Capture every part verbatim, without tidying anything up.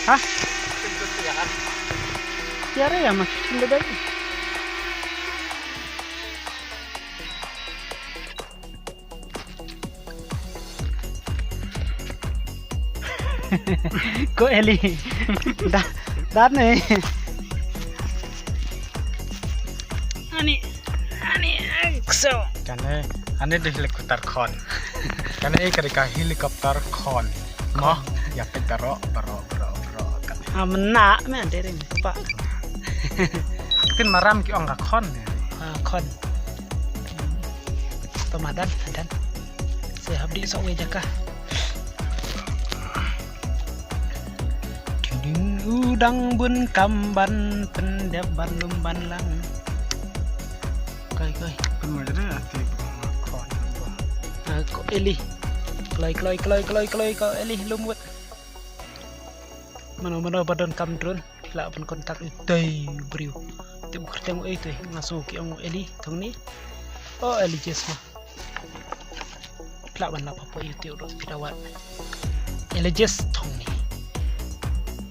Ha? Tiar ïa ma chin da dai. Ko Eli. Da, da ne. Ani, ani, so. Kane, ane de helicopter khon. Kane ka dei ka helicopter khon. Mo, ïa peit baroh, baroh, baroh, baroh. Ka. Ah, mena, me ante ring, pa. Kin maram ki ong ka khon. Ah, khon. To madan, madan. Sa hap dih sok wei jaka. Ding u dang bun kam ban pyndep ban lum ban lang. Kai, kai. Kan mo jada ati khon. Ah, ko Eli. Kloi, kloi, kloi, kloi, kloi, ko Eli lum wut. Mano, mano ba don kam drone. Lah ban contact ïa u tei u briew. Te u kyrteng u ei te nga sngew ki ong u Eli Thongni. O Eli Jes ma. Lah ban lap hapoh YouTube ruh phi da wad. Eli Jes Thongni.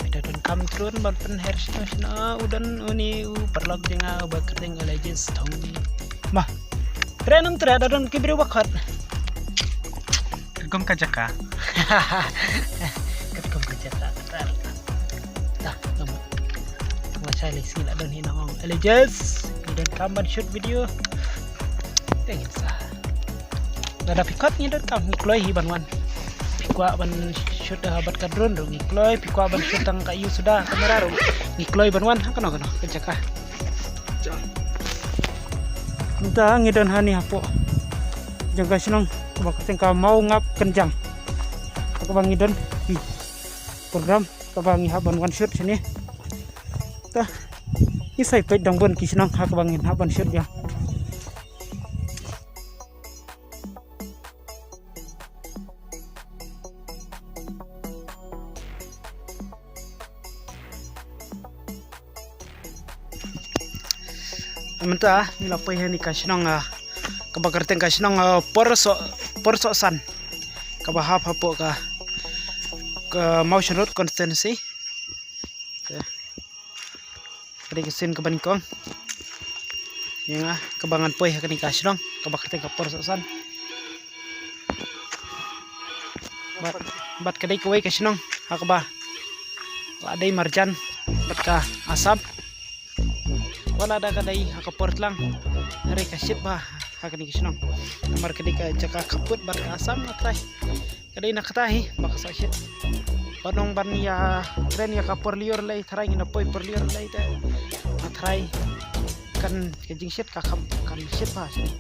Phi da don kam drone ban pynher shano shano u don uni u paralok jong nga uba kyrteng Eli Jes Thongni. Ma. Tre nam tre da don ki briew ba khot. Katkum ka jaka. Katkum ka jaka. Tar. Tar. Tama. Tama chai lei sngi la don hi nang ong. Eli Jes. Ngi don kam ban shoot video. Te ngin sa. Lada phi khot ngi don kam ngi kloi hi ban wan. Phi kwah ban shoot ha bad ka drone ruh ngi kloi. Phi kwah ban shoot tang ka ïu suda kamera ruh ngi kloi ban wan. Ha kano kano ka jaka. Mynta ngi don hani hapoh jong ka shnong kaba kyrteng ka Mawngap Kynjang. Kaba ngi don hi program kaba ngi hap ban wan shoot shane. Ta ngi sa ïa peit dang bun ki shnong ha kaba ngi hap ban shoot ïa. Mynta ngi la poi ha kane ka shnong, ah, kaba kyrteng ka shnong, ah, Porso, Porsohsan. Kaba hap hapoh ka, ka Mawshynrut constituency. Ka, ka dei ka sien kaba nyngkong ïa nga kaba ngan poi ha kane ka shnong kaba kyrteng ka Porsohsan. Bad, bad ka dei kawei ka shnong ha kaba la dei marjan bad ka Assam. Wat la da ka dei ha ka por tlang, hynrei ka shit bha ha kane ka shnong. Namar ka dei ka jaka khappud bad ka Assam, nga trai. Ka dei na kata hi ba ka sa shit. Ban ong ban ïa tren ïa ka por lyiur lei, trai ngi na poi por lyiur lei te. Nga trai kan ka jingshit ka kham kan shit bha shit.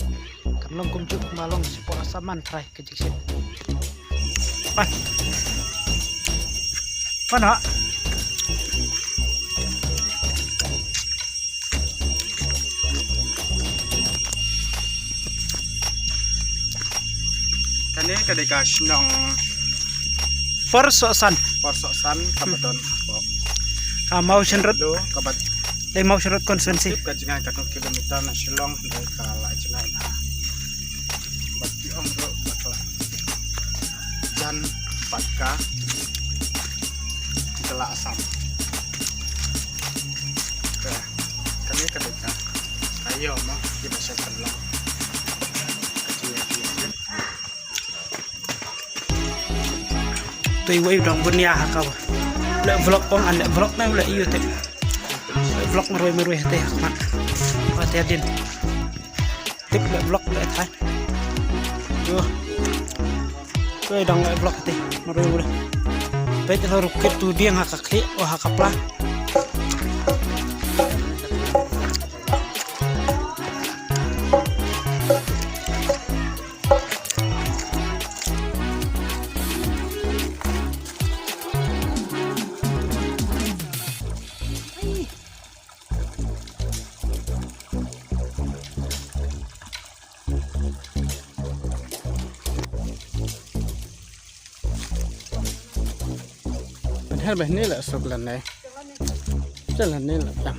Kan long kumjuh kumba long shapoh Assam, man trai. Ka jingshit. Pan. Pan ha. Kane ka dei ka shnong Porsohsan. Porsohsan kaba don hapoh. Ka Mawshynrut. Lo kaba dei Mawshynrut constituency. Ka jngai katno kilometer na Shillong, dei ka la jngai na. Bad ki ong ruh ba ka la jan bad ka jylla Assam. Ka, kane ka dei ka, ka ïoh mo, ki ba sha kan long. Ka jingïa ki. Te wei u dang bun ïa ha ka. Leh vlog ong an leh vlog na leh ïu te. Leh vlog marwei marwei te ha ka mat. Wa te din. Tip leh vlog leh thai. Yo. Yo dang leh vlog te. Marwei marwei. Peit la rukit tu biang ha ka khlieh o ha ka pla. Pynhel bah ne la suk lan ne. Jalan ne la tam.